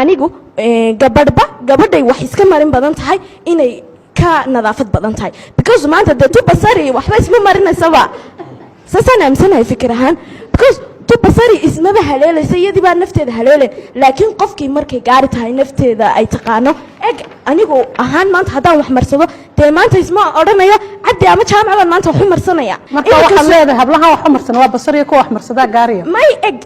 Anigu gabadhba gabadhay wax iska marin badan tahay inay ka nadaafad badan tahay, because maanta dee tubasari waxba isma marinaysaba. Saasaan aaminsanahay fikir ahaan, because tubasari ismaba haleelaysa, iyadii baa nafteeda haleelen. Laakiin qofkii markay gaari tahay, nafteeda ay taqaano. Eg, anigu ahaan maanta haddaan wax marsado, dee maanta isma odhanayo Cabdi ama Jaamac baan maanta wax u marsanaya. Marka waxaad leedahay hablahan wax u marsan waa basariyo, kuwa wax marsadaa gaariya. May, eg,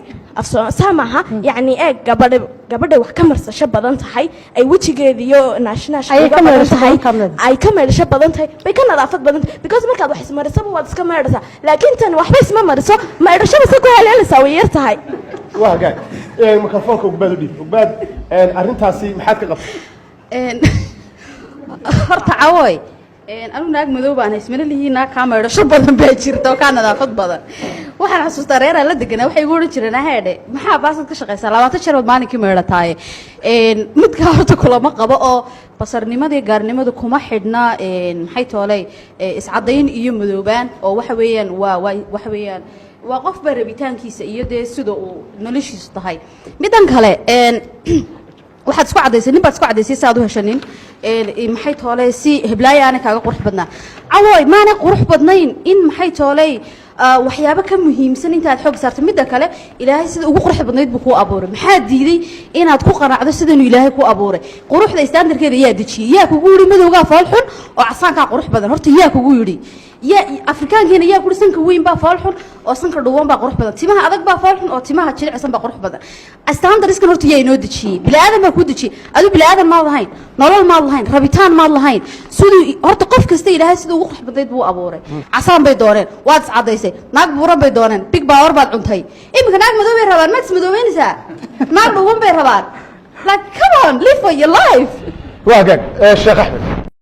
saa maaha. Yacni eeg, gabadha gabadhay wax ka marsasho badan tahay, ay wejigeeda iyo naashnaashka Ayay uga ka badan meedhasho tahay, badan tahay leedahay. Ay ka meedhasho badan tahay bay ka nadaafad badan tahay, because markaad wax ismarisaba waad iska meedhaysaa. Laakiin tan waxba isma mariso, meedhashada se ku haleelaysaa way yar tahay. Waa hagaag. Mikrofoonka Ugbaad u dhiib. Ugbaad, arrintaasi maxaad ka qabtay? Horta cawoy, anigu naag madow baan haysmana lihiin, naag kaa maydhasho badan baa jirta oo kaa nadaafad badan. Waxaan xasuustaa reeraa la deganaa, waxay igu odhan jireen: "Aheedhe, maxaa baasad ka shaqaysaa? 20 jeer baad maalinkii maydhataaye." Midkaa horta kulama qabo oo basarnimada iyo gaarnimadu kuma xidhna maxay tooley iscadayn iyo madoobaan, oo waxa weeyaan waa waxa weeyaan waa qofba rabitaankiisa iyo dee sida uu noloshiisu tahay. Midan kale, waxaad isku caddaysay nin baad isku caddaysay si aad u heshanin maxay tooley si heblaayo aanay kaaga qurux badnaa. Cawoy, maanay qurux badnayn in maxay tooley waxyaabo ka muhiimsan intaad xoog saarto. Midda kale, Ilaahay sida ugu qurux badnayd buu kuu abuuray. Maxaa diiday inaad ku qanacdo sidanu Ilaahay kuu abuuray? Quruxda standardkeeda yaa dejiyey? Yaa kugu yidhi madowgaa fool xun oo casaankaa qurux badan? Horta yaa kugu yidhi? Yaa Afrikaankeena yaa kuri sanka weyn baa fool xun oo sanka dhuuban baa qurux badan, timaha adag baa fool xun oo timaha jilicsan baa qurux badan? Standardskan horta yaa inoo dejiyey? Bini aadan baa kuu dejiyey. Adu bini aadan maad lahayn, nolol maad lahayn, rabitaan maad lahayn. Siduu horta qof kasta Ilaahay siduu ugu qurux badnayd buu abuuray. Casaan bay dooneen, waad iscadaysay. Naag buuran bay dooneen, big power baad cuntay. Iminka naag madow bay rabaan, maad ismadoobeynaysaa. Naag dhuuban bay rabaan. Like, come on, live for your life. Waa hagaag. Sheekh Axmed.